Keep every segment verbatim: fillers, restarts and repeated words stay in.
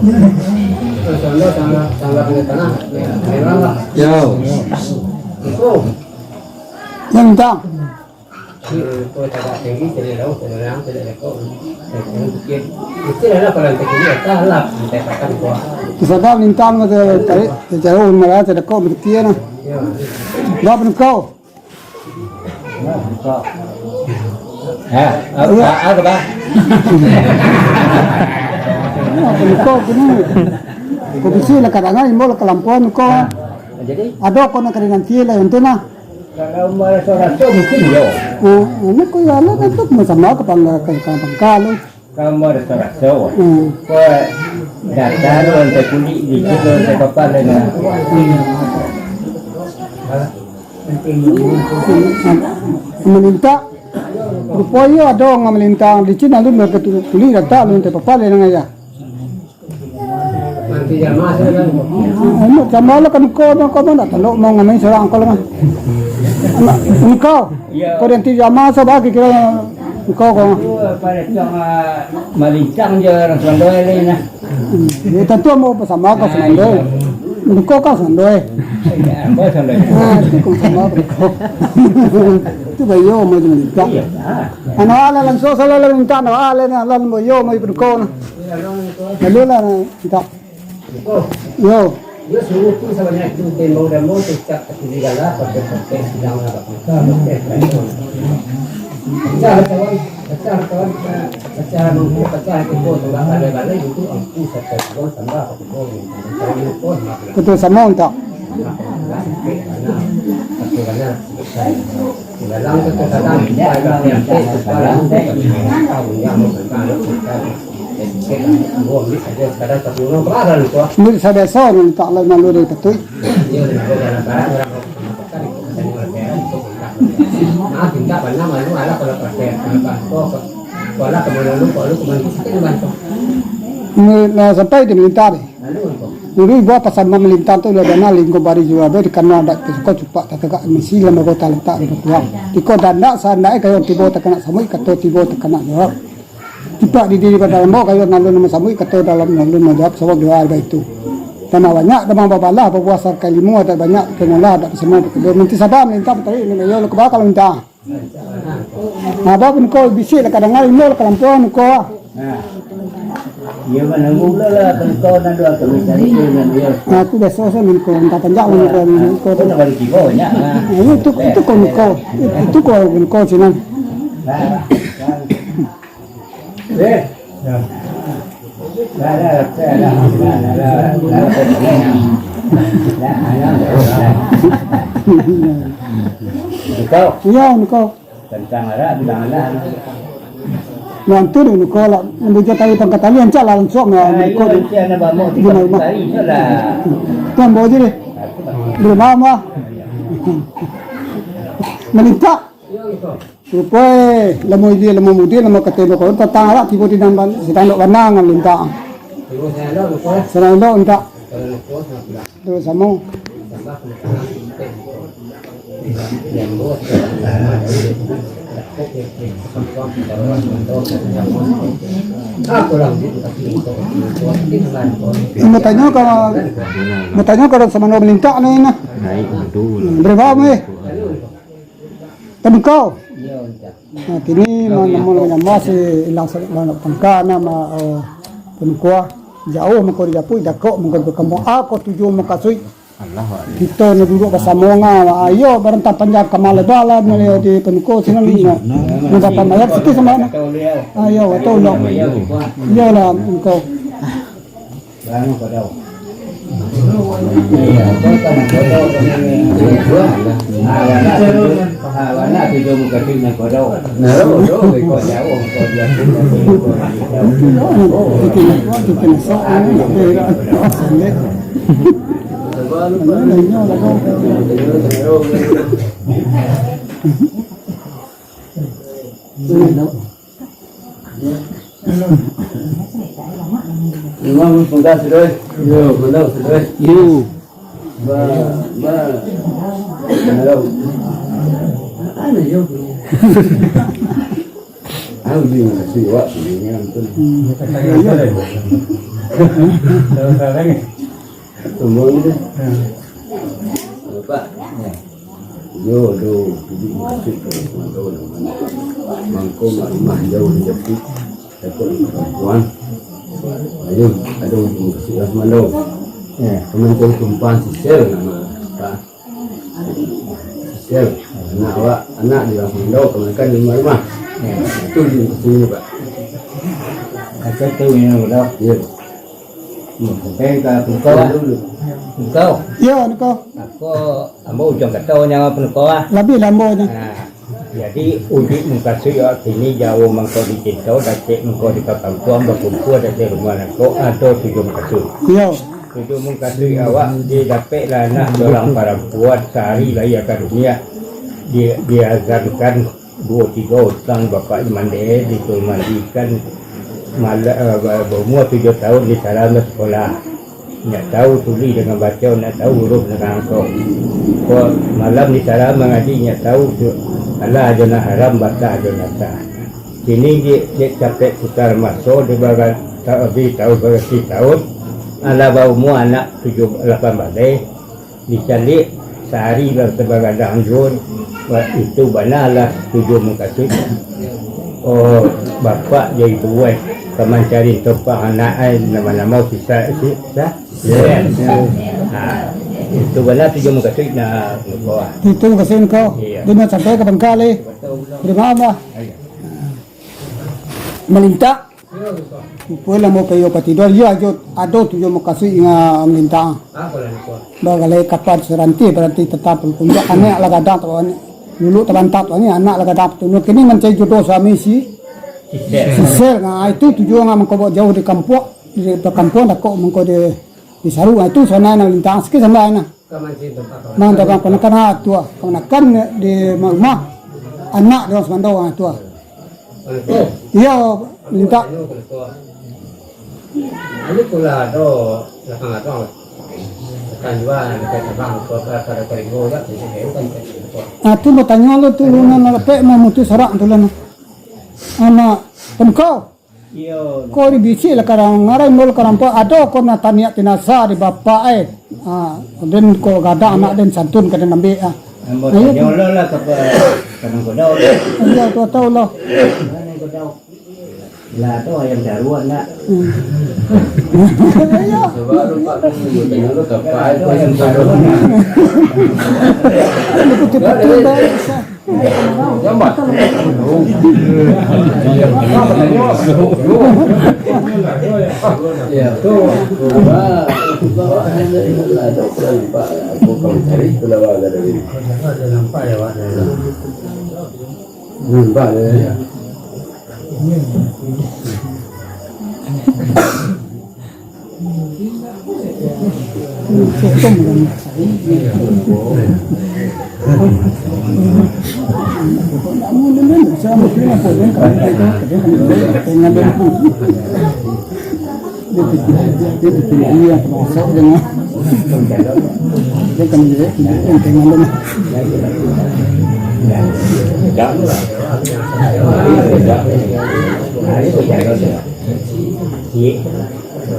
Yo. Yang tak. Kisah lintang mah tarik, tarik umah lah, tarik kok begitu nah. Dah, Pangka. Ha, ha, ha, ha, apa? Nah, Pangka kini. Ko bisi lah kadang-kadang imbau lah kalampauan ko. Jadi? Ado ko nak kena nanti lah, yang tu nah. Kalau maraso-raso mungkin yo. Nah, ini ko ya lah, kan tu sama ke Pangka, ke, ke Pangka lu. Kalau maraso-raso. Hmm. Ko datar, lantai kulik, licin, lantai papan, dan Malintak. Rupo iyo ado urang malintak di Cina tu, kulik datar, lantai papan, dan ayah. Anak sama lah kan ko, ko nak talok mau ngamai surang ko lah. Anak ko, ko dianti jama sa bagi kira ko, ko. Malintang je urang Sumando ni nah. Hmm, ya, tantu ambo basamo ka Sumando. Ko ka Sumando. Ya, ambo Sumando. Ah, tu ko samo ko. Tu bayo mau malintang. Iyo, ah. Anak ala langsung salah lah minta, anak ala ni, ala ni, yo, mau ikut ko nah. Lalu lah, minta. Yo. Yo, suruh tu sabanyak tu, tembok dan mau cecak, tapi segala, pakai-pakai, sidang lah, pakai-pakai. Pecah lah, kawan. Pecah lah, kawan. Pecah, mangko pecah, itu, tembak balai-balai, itu, ampu, satu, dua, tambah, satu, dua, minta. Kalau lupa, maaf lah. Betul, samo minta. Maaf lah, sakit, mana? Sakit, mana? Duit sabiaso nan tak lai malu dari patuik. Ni lah sampai di minta deh. Dulu ibo pasan mamalintah tu lah bana lingkup bari juo, be dikano adat tu suko cupak tatagak misi lambago talatak di batuang. Iko dandak saandak kayo tibo takana samuik, kato tibo takana jawab. Cupak di diri badan ambo kayo nan alun masamuik, kato dalam nan alun manjawab, sabab doa baitu. Dama banyak, dama babalah, babuah sakali limu, adat banyak, kengolah, adat basamo, bakado. Minti saba malintah, patarik, nan ayo lo kaba kalau minta. Nah, baa Pangka bisiak lah kadanga, imbau lah kalampauan Pangka. Nah. Iyo, manunggu pulo lah, Pangka nan dua kami cari tu nan iyo. Nah, tu biaso sa Pangka, antah panjang lah Pangka, Pangka tu. Nak balik tibo, nyak, nah. Nah, iyo, itu, itu ko Pangka. Itu ko Pangka sinan. Nah, nah. Eh. Iyo, Pangka. Tantang arak, bilang alah. Nah, tu deh, Pangka lah. Ambo jo tali pangka tali, ancak lah, langsung lah, Pangka tu. Di rumah. Tu ambo aja deh. Di rumah, mah. Malintak. Rupo e, lamo ilia, lamo mudia, lamo katelo kawan, tatangah tibo di nan ban-, sidang dok banang lintang. Sidang dok mintak. Terus samo. Mau tanyo ka, mau tanyo ka Sumando Malintak ni nah. Hmm, berapa, meh? Pangka. Nah, kini ma-, namo-namo si ilang sa-, ma-, Pangka, nama, eh, Pangka. Jauah mangko dijapuik, dakek mangko dikambuang. A ko tujuah mukasuik. Kito ni duduak basamo nga, ayo barantang panjang ka malai bala, malai di Pangka sinan ni. Nah, dapat mayat sikit sama. Ayo, atau ulang. Iyolah, Pangka. Imam, sudah, sudah. Yo, sudah, sudah. Yo. Ba, ba. Halo. Anu yo. Aku bingung kasi wak, bingung tu. Hmm. Tahu salah ni. Sombong gitu. Bapak. Yo, do, jadi masuk ke rumah tu, mangko mak rumah jauh di Japik, takut perempuan. Ayo, ada ujung kasih lah semalam. Ya. Teman kau tumpang sisir nama apa? Sisir. Anak awak, anak di rumah tu, kebanyakan di rumah-rumah. Ya. Itu ujung kasih ni, Pak. Kata tu yang udah. Ya. Hmm, sampai ka Pungkau, ah. Pungkau. Yo, Pungkau. Ako, ambo ujuang kato nyo Pungkau, ah. Labiah lah ambo nyo. Nah, jadi, ujuik mukasuik awak kini jauah mangko di Cintau, dacek mangko di Kakampuang, bakumpua dacek rumah nangko, ado tujuah mukasuik. Yo. Tujuah mukasuik awak, didapek lah anak surang parampuan, sahari lahia ka dunia, di, diazankan duo tigo utang bapak mandeh, disuruah mandikan, mala-, eh, ba-, baumua tujuah taun disalam basakolah. Indak tahu tulih dengan baco, indak tahu huruf dengan angko. Ko malam disalam mangaji, indak tahu tu alah jo nan haram, basah jo nan sah. Kini di, di capek putar maso, di baga-, ta-, di taun bagasi taun, alah baumua anak tujuah, lapan baleh, dicaliak sahari lah sabagadang juo, itu bana lah tujuah mukasuik. Oh, bapak jo ibu ai ka mancari tompang anak ai, namo-namo sisa, si-, sa-, ha, itu bana tujuah mukasuik nah, lupo ah. Itu mukasuik ko. Iyo. Dia nak sampai ka Bangka lai. Terima kasih. Malintak. Rupo lah mau payo patidua, iyo ajo ado tujuah mukasuik ingan malintak. Bagalai kapan saranti, baranti tatap punjak, anak lah gadang tu, luluk tabantap tu, anak lah gadang tu. Kini mancari jodoh suami si Sisel. Nah, itu tujuah ingan mangko jauah di kampuang, di kampuang dakek mangko di, di saru. Nah, itu sabananyo malintak, sakik sampai nah. Mantap, kamanakan, ah, tu ah. Kamanakan di rumah, anak di urang sumando, ah, tu ah. Iyo, mintak. Ah, tu batanyo lo tu, lu nan lapek mamutuih sarak tu lah, nah. Anak, pun kau. Iyo. Ko dibisiak lah ka urang, ngaran lo ka nampak, ado ko nan taniak tinasa di bapak, eh. Ha, den ko gadang anak den santun ka den ambiak, ah. Ambo tanyo lo lah ka pa-, ka nangko dau. Iyo, tu tau lo. Lah tu ayam caruak nak. Hmm. Iyo. Sebab lo pak tu, tanyo lo ka pa, ayam caruak nak. Betul-betul dah.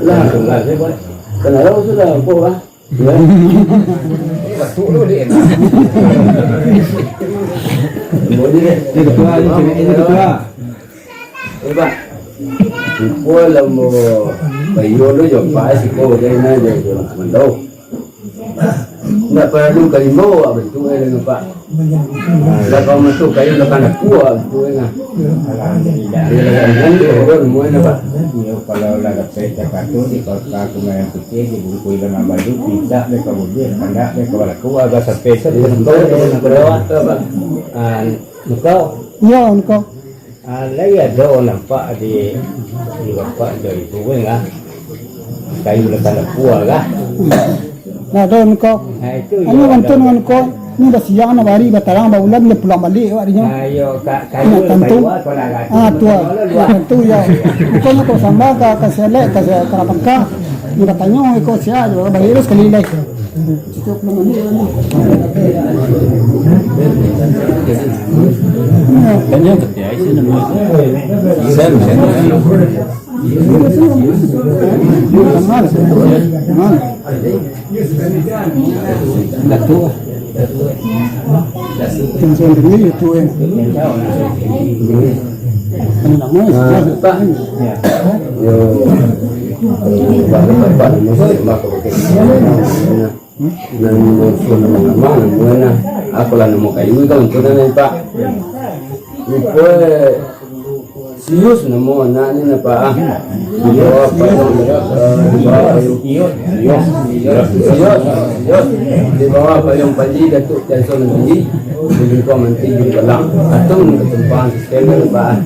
Lah, kenapa sudah kau lah? Batuk lu, Dik. Ini ketua, ini cewek, ini ketua. Eh, Bah. Lupo lah mo payo lu jo, Pak, siko, jo, jo, jo, mandau. Ndak paralu ka imbau awak bantuak e dengan Pak. Lah, kalau masuk kayu lah kana kuah bantuak e nah. Alhamdulillah. Iyo, lah, kan, kan, turun semua ni, Pak. Iyo, kalau lah dapek cakap tu, di kota Kumayan Putih, di bungkui dengan baju, pindah dek ka bubir, kandak dek ka balaku, agak sampai se-, Iyo, sampai, betul, betul, Pak. Ah, engkau? Iyo, engkau. Ah, lai ado nampak di, di bapak jo ibu, kan, ah. Kayu lekan dapua, kan. Nah, ado niko. Nah, itu. Anu, iyo, bantu ado. Niko. Ni dah siang, dah hari, dah tarang, dah bulan, dah pulang balik awak dinyo. Ah, iyo, ka-, kayu. Nak tantu. Kayu, ah, kalau agak. Ah, tu, ah. Kalau luar. Nak tantu, yo. Bukan nak kau sambal, ka, ka selek, ka se-, ka lapang ka. Ni batanyo, iko sia, balik terus sekali lai. Datuk. Yang sudah dengar itu, eh. Kan nama, ah, sudah. Yo. Bapak, bapak, bapak, bapak. Nan musuah namo-namo, namo nah. Akolah namo kayu kan, itu nan, Pak. Rupo, eh, Sius namo anak ni, nah, Pak, ah. Di bawah payuang, eh, di bawah payuang. Sius, Sius, Sius. Di bawah payuang Panji Datuk Tianso nan tinggi, di lingkuang Manti Juru Balang. Atau nan ketumpang sistem, Pak, ah.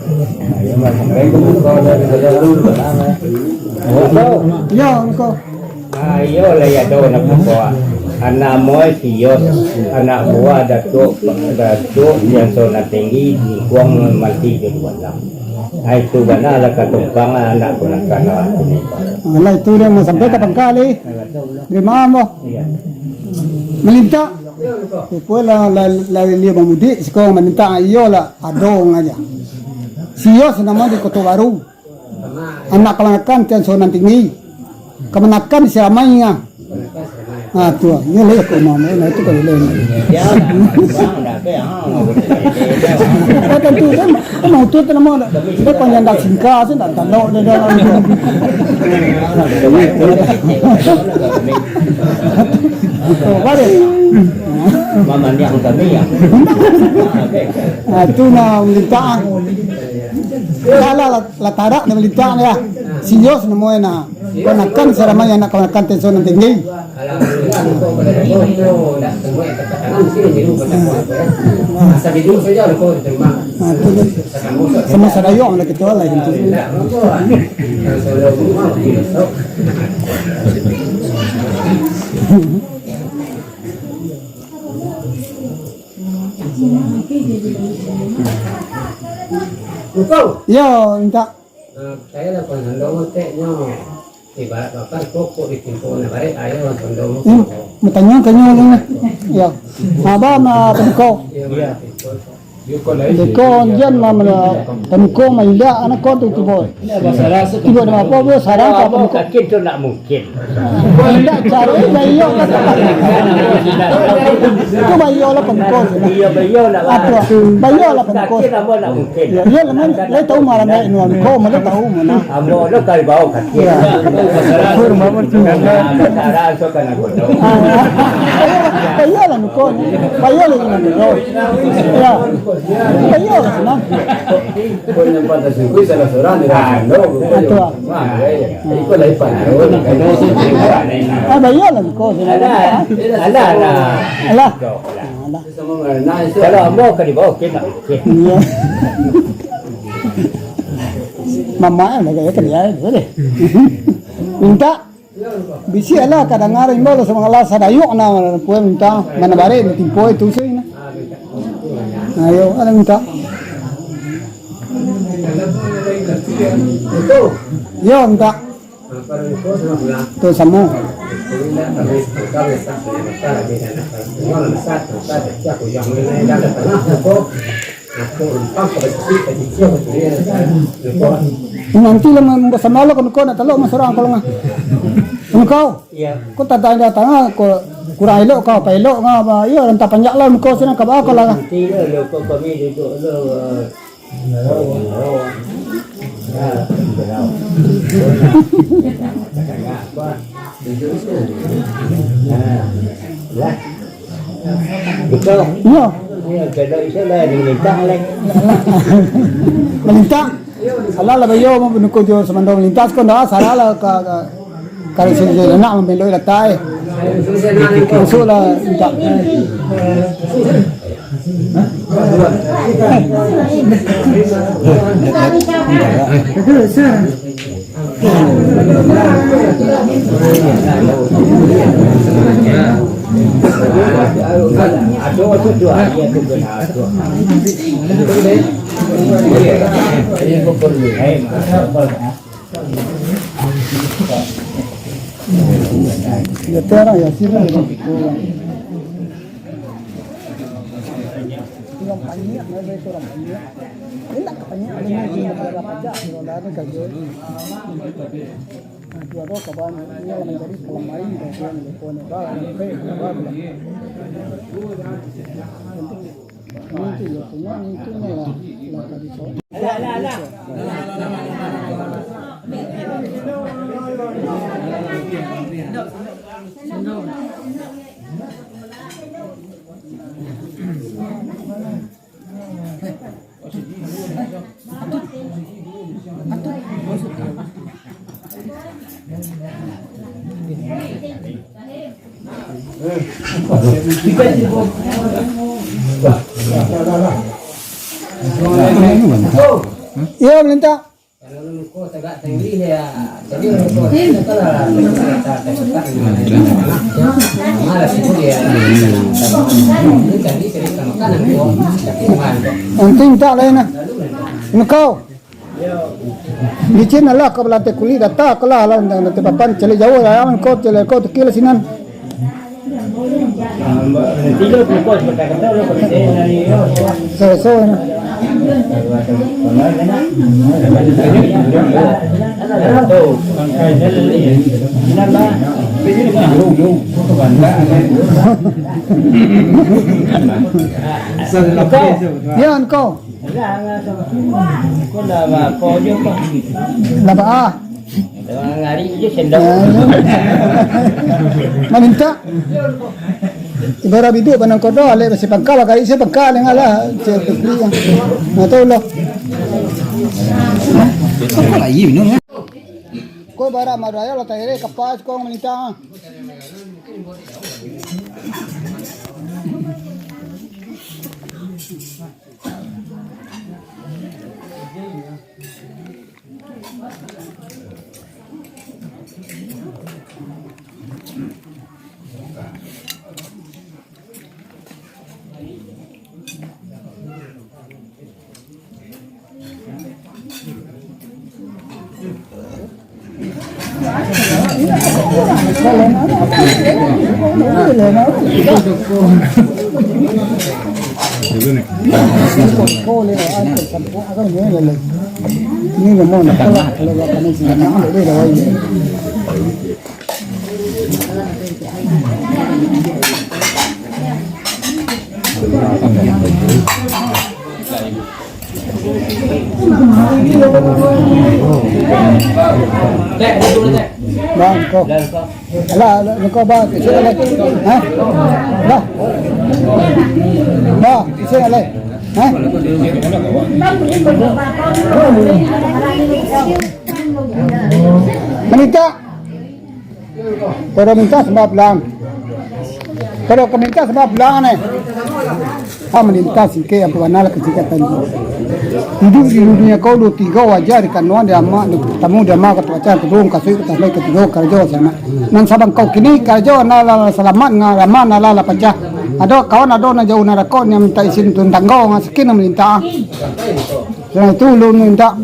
Assalamualaikum, Pak. Yo, engkau. Ah, iyo lah, iyo ado anak buah. Anak muai Sios, anak buah Datuk, Datuk Tianso nan tinggi, lingkuang Manti Juru Balang. Ah, itu bana lah katumpang anak ponakan awak tu ni. Alah, itu dia mau sampai ka pangka lai. Terima, ambo. Iya. Malintak. Rupo lah, lah, lah dia mamudik, siko malintak, iyo lah, ado urang aja. Sios namo di Koto Baru. Anak kamanakan Tianso nan tinggi. Kamanakan si ramai nga. Ah, tu ah. Ini lah aku mau, nah, itu kan lain. Ah, tentu kan, kan mau tu nama dah. Dia panjang dah singkat, sih dah talok dia dah. Oh, balik. Mama ni yang kami ya. Ah, tu nah, minta. Salah lah. Lah tarak di malintak ni lah. Sios namo e nah. Kamanakan si ramai anak kamanakan Tianso nan tinggi. Ah, tu deh. Samo sadayok lah kito lah gitu. Yo, minta. Nah, saya lah pun handong oteknyo. Ibarat bakar kokok di timpo na baik, ayo handong. Hmm, batanyo, tanyo lah. Ya. Abah mah panuko. Iya, iya. Panuko jan mah, mana panuko mah indak, anak ko tu tibo. Tibo di apo, bu, sarang ka panuko. Kaki tu nak mungkin. Indak caro, eh, bayo lah. Tu bayo lah panuko. Iya, bayo nak. Apo? Bayo lah panuko. Kaki nama nak mungkin. Ya, iya lah, man. Lai tahu malam baik nuan ko, mana tahu mana. Ambo lo kali bawa kaki. Ya. Masalah tu kan aku tahu. Ah, iya lah, nuko. Bayo lah nuko. Ya. Bayo lah, senang. Pun yang pantas sungguh salah seorang dengan ando. Ah, tu ah. Wah, ya, ya. Iko lah ipan. Ah, bayo lah nuko, senang. Alah, alah. Alah. Alah. Kalau ambo ka dibawa, oke, nak oke. Iya. Mamak lah, kaya kerja, boleh. Minta. Bisi lah, kadang-kadang imbau lah, sama lah, sadayok nah, puan minta, mana barek, timpo itu sih, nah. Ayo, ada minta. Yo, minta. Tu samo. Nanti lah basamo lah, kau nak talok mas orang kalau ngah. Kau. Iya. Kau tak tanya datang, kau kurang elok kau, apa elok ngah, apa, iya, rantah panjak lah, kau senang kau bawa kau lah. Nanti lah, lo kau kami duduk lo. Betul. Iya. Iya, kalau bisa lah, diminta lah. Malintak. Alah lah, bayo, mau benuko jo samandong lintas, kau ndak salah lah, ka, ka, kalau si nak mameloi datai. Masuklah, minta. Ya, terang ya, sirah ya. Orang banyak, orang banyak. Ini nak banyak, ini nak pajak, orang dah ada kerja. Itu ado kaban, inyo lah manjadi pamain bagian depan, ba, sampai, ba, ba. Mungkin yo, cuma mungkin lah, lah tadi tu. Iyo, Malintang. Nanti mintak lain lah. Engkau. Licin alah ka balantai kulik, datang ka lah, lah, lantai papan, caliak jauah lah, engkau, caliak kau, tekilah sinan. Selesai. Ya, engkau. Lah, ba, ko jo ko. Lah, ba, ah. Lah, ngari je sendok. Mamintak. Ibarat biduk banang kodo, alek basi pangka, bagai isi pangka, alek ngalah. Cek tu beli, ya. Nah, tahu lah. Kau lah, iya, minum, ya. Kau ibarat maraya lah, taire kapas, kau mamintak. Bang, kau. Alah, alah, kau, bang, isi alai. Hah? Bang. Bang, isi alai. Hah? Mamintak. Kalau mintak sambah pulang. Kalau ka mintak sambah pulang, neh. Ah, mamintak singkek, apo bana lah kasingkatan tu. Iduik di dunia ko duo tigo waja, di kanuan, di amak, di tamu, di amak, ka tuacan, ka duo, ka suik, ka tasnaik, ka tigo, karajo sanak. Nan sabangkau kini, karajo nan lah salamat, nan raman nan lah pacah. Ado kawan, ado nan jauah narako, nan mintak isin tun tanggo, nan sakin nan mamintak. Sudah itu ulun mintak.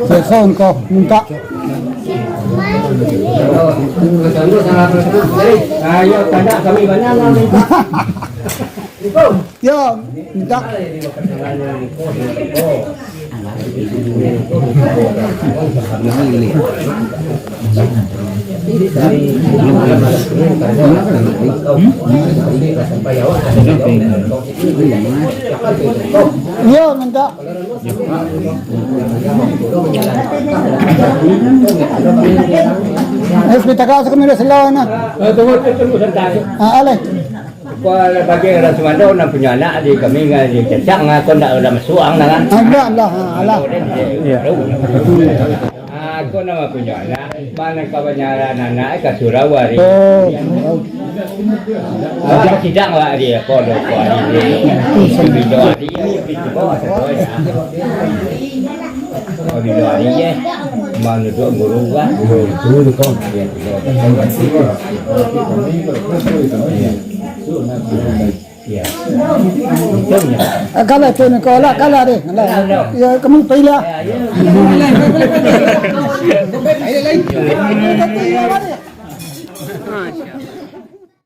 Selesai engkau mintak. Ayo, kandak kami bana lah mintak. Yo, mintak. Yo, mintak. Eh, sepitaka asa kami dah selalu, nah. Ah, alai. Ko bagi urang sumando nan punyo anak di kami, di cacak, ngah ko ndak urang masuak, nah, kan? Ah, ndak, ndak, ah, alah. Iyo. Ah, ko nan punyo anak, mano kabanyakan anak ka surau ari. Oh. Ajak sidang lah ari, ko lo ko ari. Bilo ari, bilo ari, eh. Manuduak guru kan. Iyo. Iyo. Iyo. Ah, kalah tu ni, kalah, kalah deh. Kalah. Iyo, kamu pilih lah. Iyo, iyo.